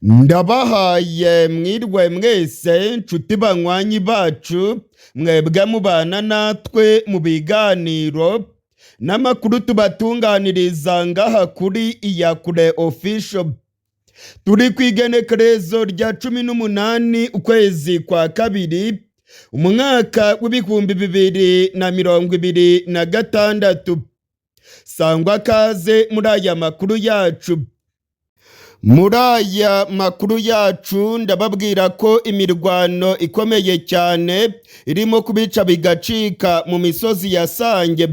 Ndabahaye mwirwe mwese, nshuti banywanyi bacu, mwebwe mubana natwe mu biganiro n'amakuru tubatunganiriza ngaha kuri Iyakure Official. Turi ku igenekerezo rya 18 ukwezi kwa kabiri, umwaka w'2026. Sangwa kaze muri aya makuru yacu. Muri aya makuru yacu ndababwira ko imirwano ikomeye cyane irimo kubica bigacika mu misozi ya Sange.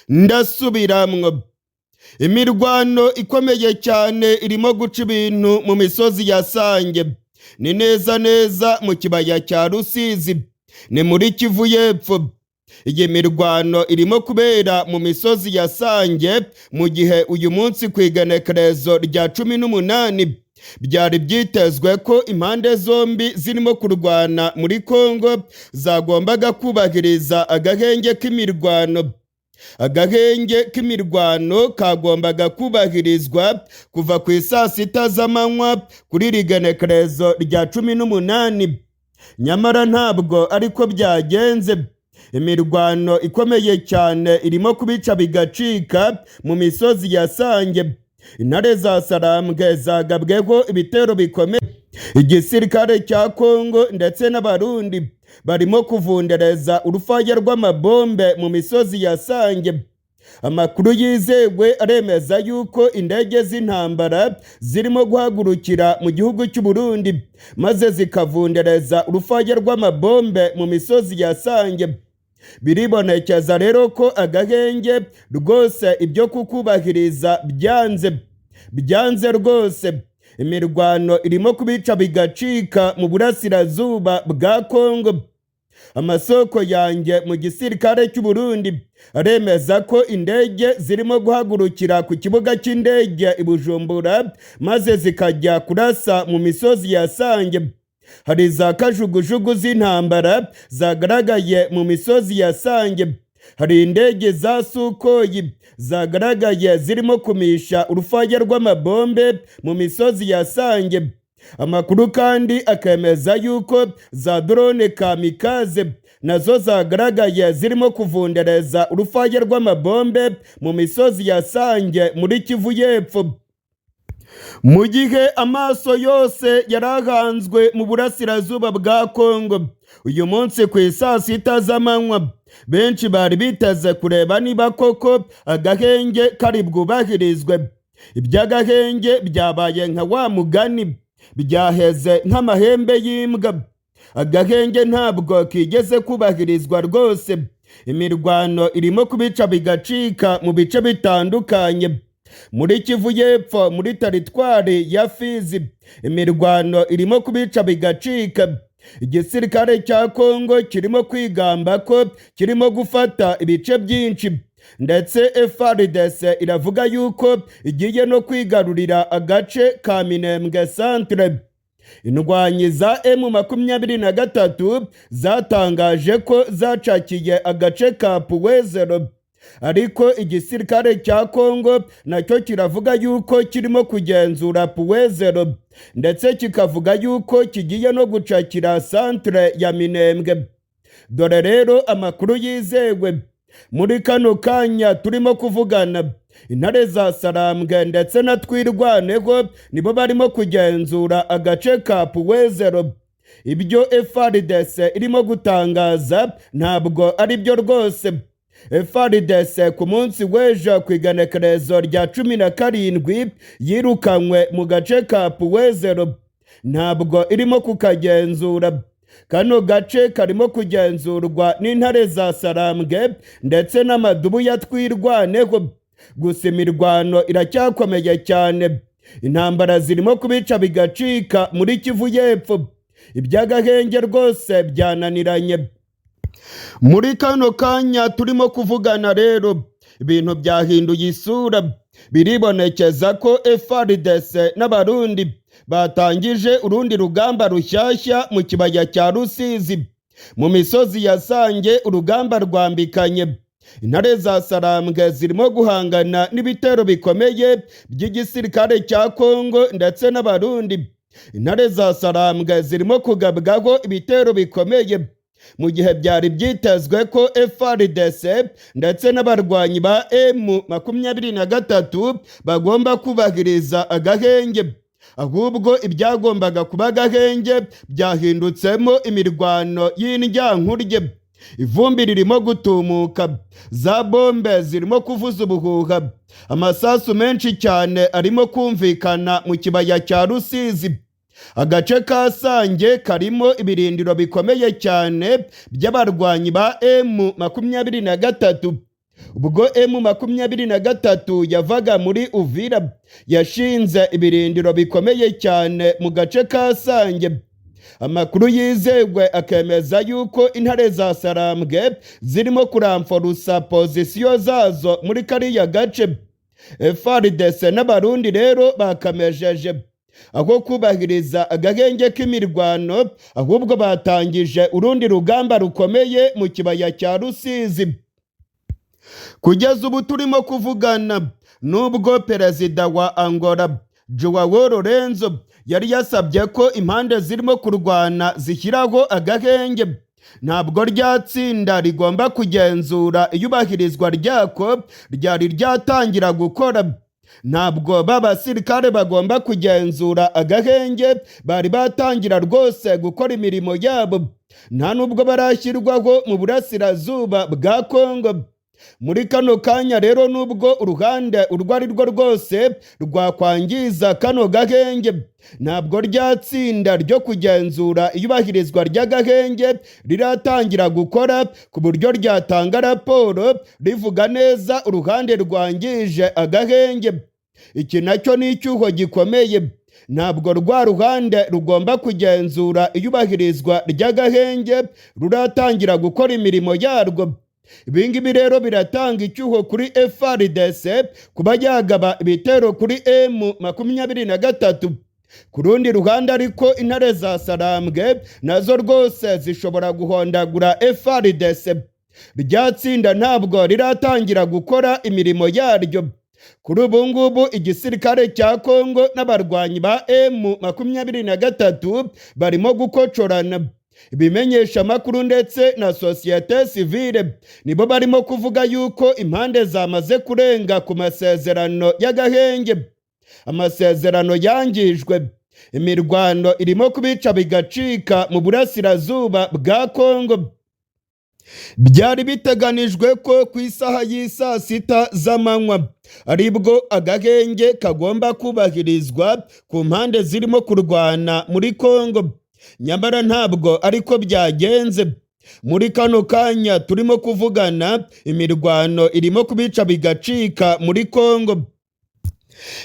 Ndasubiramwo, imirwano ikomeye cyane irimo guca ibintu mu misozi ya Sange, ni neza neza mu kibaya cya Rusizi, ni muri Kivu y'Epfo. Iyi mirwano irimo kubera mu misozi ya Sange mu gihe uyu munsi ku igenekerezo rya 18 byari byitezwe ko impande zombi zirimo kurwana muri Kongo zagombaga kubahiriza agahenge k'imirwano. Agahenge k'imirwano kagombaga kubahirizwa kuva ku isaa 6 z'amanywa kuri iri genekerezo rya 18, nyamara ntabwo ariko byagenze. Imirwano ikomeye cyane irimo kubica bigacika mu misozi ya Sange. Intare za Sarambwe zagabweho ibitero bikomeye. Igisirikare cya Kongo ndetse n'Abarundi barimo kuvundereza urufaya rw'amabombe mu misozi ya Sange. Amakuru yizewe aremeza yuko indege z'intambara zirimo guhagurukira mu gihugu cy'u Burundi maze zikavundereza urufaya rw'amabombe mu misozi ya Sange. Biribonekeza rero ko agahenge rwose ibyo kukubahiriza byanze, byanze rwose. Imirwano irimo kubica bigacika mu burasirazuba bwa Kongo. Amasoko yanjye mu gisirikare cy'u Burundi aremeza ko indege zirimo guhagurukira ku kibuga cy'indege i Bujumbura maze zikajya kurasa mu misozi ya Sange. Hari za kajugujugu z'intambara zagaragaye mu misozi ya Sange, hari indege za Sukhoi zagaragaye zirimo kumisha urufaya rw'amabombe mu misozi ya Sange. Amakuru kandi akemeza yuko za drone kamikaze nazo zagaragaye zirimo kuvundereza urufaya rw'amabombe mu misozi ya Sange muri Kivu y'Epfo. Mu gihe amaso yose yarahanzwe mu burasirazuba bwa Kongo uyu munsi ku isaa 6 z'amanywa, benshi bari biteze kureba niba koko agahenge kari bwubahirizwe. Iby'agahenge byabaye nka wa mugani, byaheze nk'amahembe y'imbwa. Agahenge ntabwo kigeze kubahirizwa rwose. Imirwano irimo kubica bigacika mu bice bitandukanye muri Kivu y'Epfo, muri teritwari ya Fizi imirwano irimo kubica bigacika. Igisirikare cya Kongo kirimo kwigamba ko kirimo gufata ibice byinshi, ndetse FARDC iravuga yuko igiye no kwigarurira agace ka Minembwe Centre. Indwanyi za M23 zatangaje ko zacakiye agace ka Puwezero, ariko igisirikare cya Kongo nacyo kiravuga yuko kirimo kugenzura Puwezero, ndetse kikavuga yuko kigiye no gucakira centre ya Minembwe. Dore rero amakuru yizewe muri kano kanya turimo kuvugana, intare za Sarambwe ndetse na Twirwaneho nibo barimo kugenzura agace ka Puwezero. Ibyo FARDC irimo gutangaza ntabwo ari byo rwose. FARDC ku munsi w'ejo ku igenekerezo rya 17 yirukanywe mu gace ka Puwezero, ntabwo irimo kukagenzura. Kano gace karimo kugenzurwa n'intare za Sarambwe ndetse n'amadubu ya Twirwaneho. Gusa imirwano iracyakomeye cyane, intambara zirimo kubica bigacika muri Kivu y'Epfo. Iby'agahenge rwose byananiranye. Muri kano kanya turimo kuvugana rero ibintu byahinduye isura. Biribonekeza ko FARDC n'Abarundi batangije urundi rugamba rushyashya mu kibaya cya Rusizi, mu misozi ya Sange. Urugamba rwambikanye. Intare za Sarambwe zirimo guhangana n'ibitero bikomeye by'igisirikare cya Kongo ndetse n'Abarundi. Intare za Sarambwe zirimo kugabwaho ibitero bikomeye mu gihe byari byitezwe ko FARDC ndetse n'abarwanyi ba M23 bagomba kubahiriza agahenge. Ahubwo ibyagombaga kuba agahenge byahindutsemo imirwano y'indyankurye. Ivumbi ririmo gutumuka, za bombe zirimo kuvuza ubuhuha, amasasu menshi cyane arimo kumvikana mu kibaya cya Rusizi. Agace ka Sange karimo ibirindiro bikomeye cyane by'abarwanyi ba M23. Ubwo M23 yavaga muri Uvira, yashinze ibirindiro bikomeye cyane mu gace ka Sange. Amakuru yizewe akemeza yuko intare za Sarambwe zirimo kuramforusa pozisiyo zazo muri kariya gace. FARDC n'Abarundi rero bakamejeje aho kubahiriza agahenge k'imirwano, ahubwo batangije urundi rugamba rukomeye mu kibaya cya Rusizi. Kugeza ubu turimo kuvugana, nubwo perezida wa Angola Joao Lorenzo yari yasabye ko impande zirimo kurwana zishyiraho agahenge, ntabwo rya tsinda rigomba kugenzura iyubahirizwa ryako ryari ryatangira gukora. Ntabwo b'abasirikare bagomba kugenzura agahenge bari batangira rwose gukora imirimo yabo, nta nubwo barashyirwaho mu burasirazuba bwa Kongo. Muri kano kanya rero, nubwo uruhande urwo ari rwo rwose rwakwangiza kano gahenge, ntabwo rya tsinda ryo kugenzura iyubahirizwa ry'agahenge riratangira gukora ku buryo ryatanga raporo rivuga neza uruhande rwangije agahenge. Iki nacyo ni icyuho gikomeye. Ntabwo rwa ruhande rugomba kugenzura iyubahirizwa ry'agahenge ruratangira gukora imirimo yarwo. Ibingibi rero biratanga icyuho kuri FARDC kuba yagaba ibitero kuri M23. Ku rundi ruhande ariko, intare za Sarambwe nazo rwose zishobora guhondagura FARDC. Rya tsinda ntabwo riratangira gukora imirimo yaryo. Kuri ubu ngubu igisirikare cya Kongo n'abarwanyi ba M23 barimo gukocorana. Ibimenyesha amakuru ndetse na sosiyete sivile nibo barimo kuvuga yuko impande zamaze kurenga ku masezerano y'agahenge. Amasezerano yangijwe, imirwano irimo kubica bigacika mu burasirazuba bwa Kongo. Byari biteganijwe ko ku isaha y'isaa sita z'amanywa aribwo agahenge kagomba kubahirizwa ku mpande zirimo kurwana muri Kongo, nyamara ntabwo ariko byagenze. Muri kano kanya turimo kuvugana, imirwano irimo kubica bigacika muri Kongo.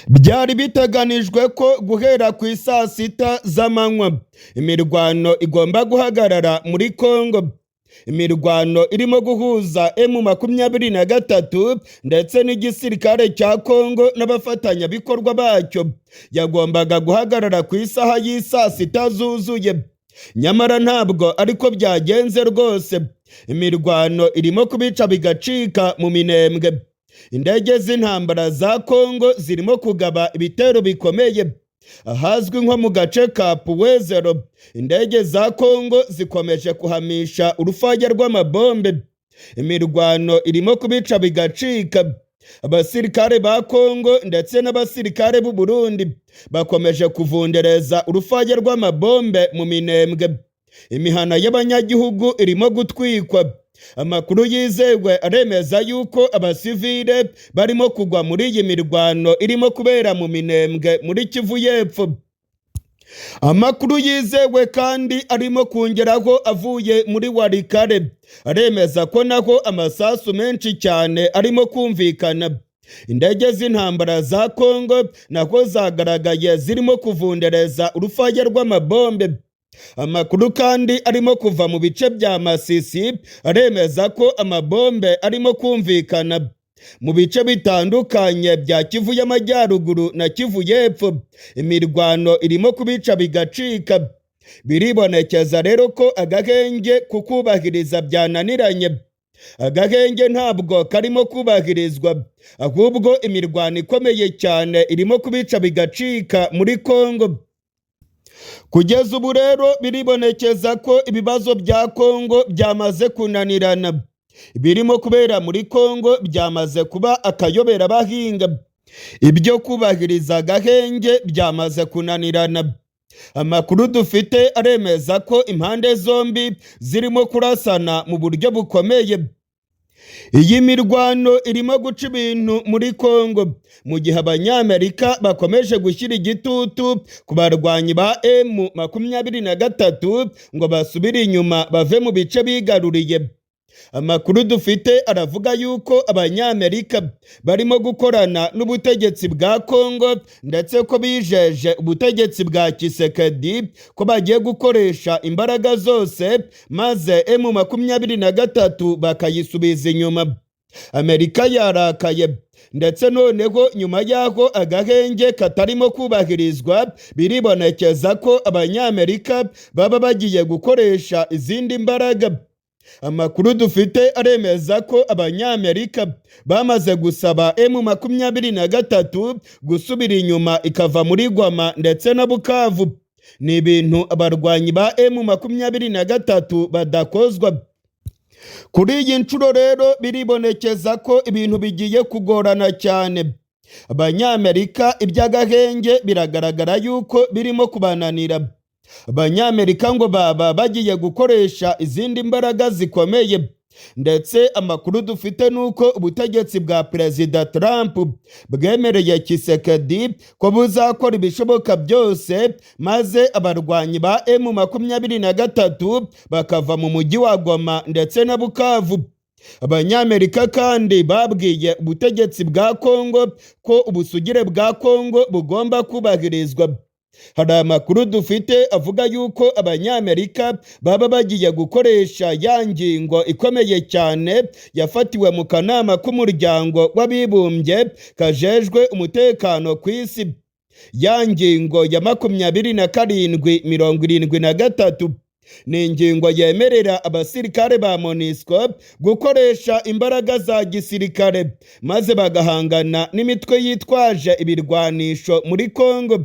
Byari biteganijwe ko guhera ku isaa sita z'amanywa imirwano igomba guhagarara muri Kongo. Imirwano irimo guhuza M23 ndetse n'igisirikare cya Kongo n'abafatanyabikorwa bacyo yagombaga guhagarara ku isaha y'isaa sita zuzuye, nyamara ntabwo ariko byagenze rwose. Imirwano irimo kubica bigacika mu Minembwe. Indege z'intambara za Kongo zirimo kugaba ibitero bikomeye ahazwi nko mu gace ka Puwezero. Indege za Kongo zikomeje kuhamisha urufaya rw'amabombe. Imirwano irimo kubica bigacika. Abasirikare ba Kongo ndetse n'abasirikare b'u Burundi bakomeje kuvundereza urufaya rw'amabombe mu Minembwe. Imihana y'abanyagihugu irimo gutwikwa. Amakuru yizewe aremeza yuko abasivile barimo kugwa muri iyi mirwano irimo kubera mu Minembwe muri Kivu y'Epfo. Amakuru yizewe kandi arimo kongeraho avuye muri Walikale aremeza ko naho amasasu menshi cyane arimo kumvikana. Indege z'intambara za Kongo nako zagaragaye zirimo kuvundereza urufaya rw'amabombe. Amakuru kandi arimo kuva mu bice bya Masisi aremeza ko amabombe arimo kumvikana mu bice bitandukanye bya Kivu y'Amajyaruguru na Kivu y'Epfo. Imirwano irimo kubica bigacika. Biribonekeza rero ko agahenge kukubahiriza byananiranye. Agahenge ntabwo karimo kubahirizwa, ahubwo imirwano ikomeye cyane irimo kubica bigacika muri Kongo. Kugeza ubu rero biribonekeza ko ibibazo bya Kongo byamaze kunanirana. Ibirimo kubera muri Kongo byamaze kuba akayobera bahinga. Ibyo kubahiriza agahenge byamaze kunanirana. Amakuru dufite aremeza ko impande zombi zirimo kurasana mu buryo bukomeye. Iyi mirwano irimo guca ibintu muri Kongo mu gihe Abanyamerika bakomeje gushyira igitutu ku barwanyi ba M23 ngo basubire inyuma bave mu bice bigaruriye. Amakuru dufite aravuga yuko Abanyamerika barimo gukorana n'ubutegetsi bwa Kongo, ndetse ko bijeje ubutegetsi bwa Tshisekedi ko bagiye gukoresha imbaraga zose maze M23 bakayisubiza inyuma. Amerika yarakaye, ndetse noneho nyuma y'aho agahenge katarimo kubahirizwa, biribonekeza ko Abanyamerika baba bagiye gukoresha izindi mbaraga. Amakuru dufite aremeza ko Abanyamerika bamaze gusaba M23 gusubira inyuma ikava muri Goma ndetse na Bukavu. Ni ibintu abarwanyi ba M23 badakozwa. Kuri iyi nshuro rero biribonekeza ko ibintu bigiye kugorana cyane. Abanyamerika iby'agahenge biragaragara yuko birimo kubananira. Abanyamerika ngo baba bagiye gukoresha izindi mbaraga zikomeye, ndetse amakuru dufite nuko ubutegetsi bwa Perezida Trump bwemereye Tshisekedi ko buzakora ibishoboka byose maze abarwanyi ba M23 bakava mu mujyi wa Goma ndetse na Bukavu. Abanyamerika kandi babwiye ubutegetsi bwa Kongo ko ubusugire bwa Kongo bugomba kubahirizwa. Hari amakuru dufite avuga yuko Abanyamerika baba bagiye gukoresha ya ngingo ikomeye cyane yafatiwe mu kanama k'Umuryango w'Abibumbye kajejwe umutekano ku isi, ya ngingo ya 2773. Ni ingingo yemerera abasirikare ba MONUSCO gukoresha imbaraga za gisirikare maze bagahangana n'imitwe yitwaje ibirwanisho muri Kongo.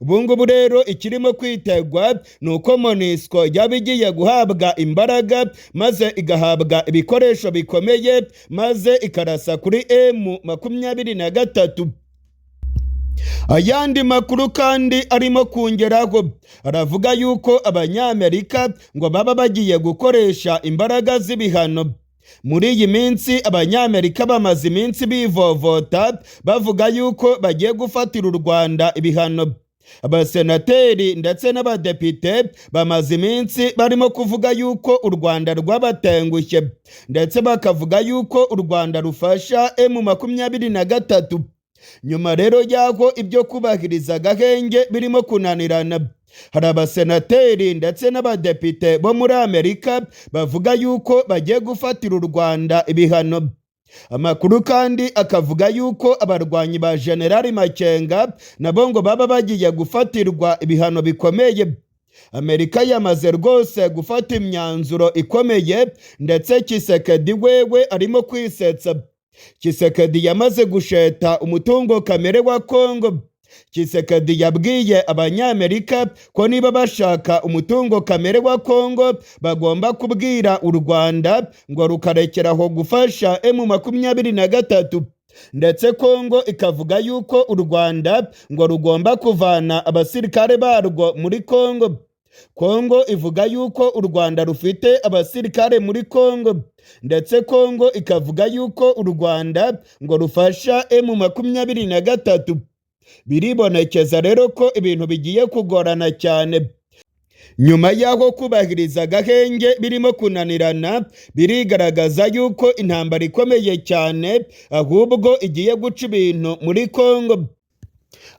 Ubu ngubu rero ikirimo kwitegwa ni uko MONUSCO yaba igiye guhabwa imbaraga maze igahabwa ibikoresho bikomeye maze ikarasa kuri M23. Ayandi makuru kandi arimo kongeraho aravuga yuko Abanyamerika ngo baba bagiye gukoresha imbaraga z'ibihano. Muri iyi minsi Abanyamerika bamaze iminsi bivovota bavuga yuko bagiye gufatira u Rwanda ibihano. Abasenateri ndetse n'abadepite bamaze iminsi barimo kuvuga yuko u Rwanda rwabatengushye, ndetse bakavuga yuko u Rwanda rufasha M23. Nyuma rero y'aho ibyo kubahiriza agahenge birimo kunanirana, hari abasenateri ndetse n'abadepite bo muri Amerika bavuga yuko bagiye gufatira u Rwanda ibihano. Amakuru kandi akavuga yuko abarwanyi ba Generali Makenga nabo ngo baba bagiye gufatirwa ibihano bikomeye. Amerika yamaze rwose gufata imyanzuro ikomeye, ndetse Tshisekedi wewe arimo kwisetsa. Tshisekedi yamaze gusheta umutungo kamere wa Kongo. Tshisekedi yabwiye Abanyamerika ko niba bashaka umutungo kamere wa Kongo bagomba kubwira u Rwanda ngo rukarekeraho gufasha M23, ndetse Kongo ikavuga yuko u Rwanda ngo rugomba kuvana abasirikare barwo muri Kongo. Kongo ivuga yuko u Rwanda rufite abasirikare muri Kongo, ndetse Kongo ikavuga yuko u Rwanda ngo rufasha M23. Biribonekeza rero ko ibintu bigiye kugorana cyane. Nyuma y'aho kubahiriza agahenge birimo kunanirana, birigaragaza yuko intambara ikomeye cyane ahubwo igiye guca ibintu muri Kongo.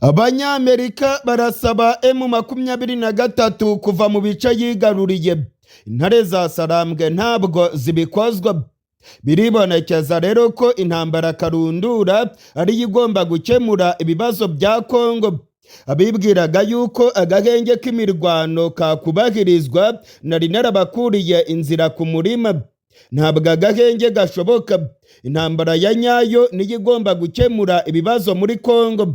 Abanyamerika barasaba M23 kuva mu bice yigaruriye. Intare za Sarambwe ntabwo zibikozwa. Biribonekeza rero ko intambara karundura ariyo igomba gukemura ibibazo bya Kongo. Abibwiraga yuko agahenge k'imirwano kakubahirizwa nari narabakuriye inzira ku murima. Ntabwo agahenge gashoboka. Intambara ya nyayo niyo igomba gukemura ibibazo muri Kongo.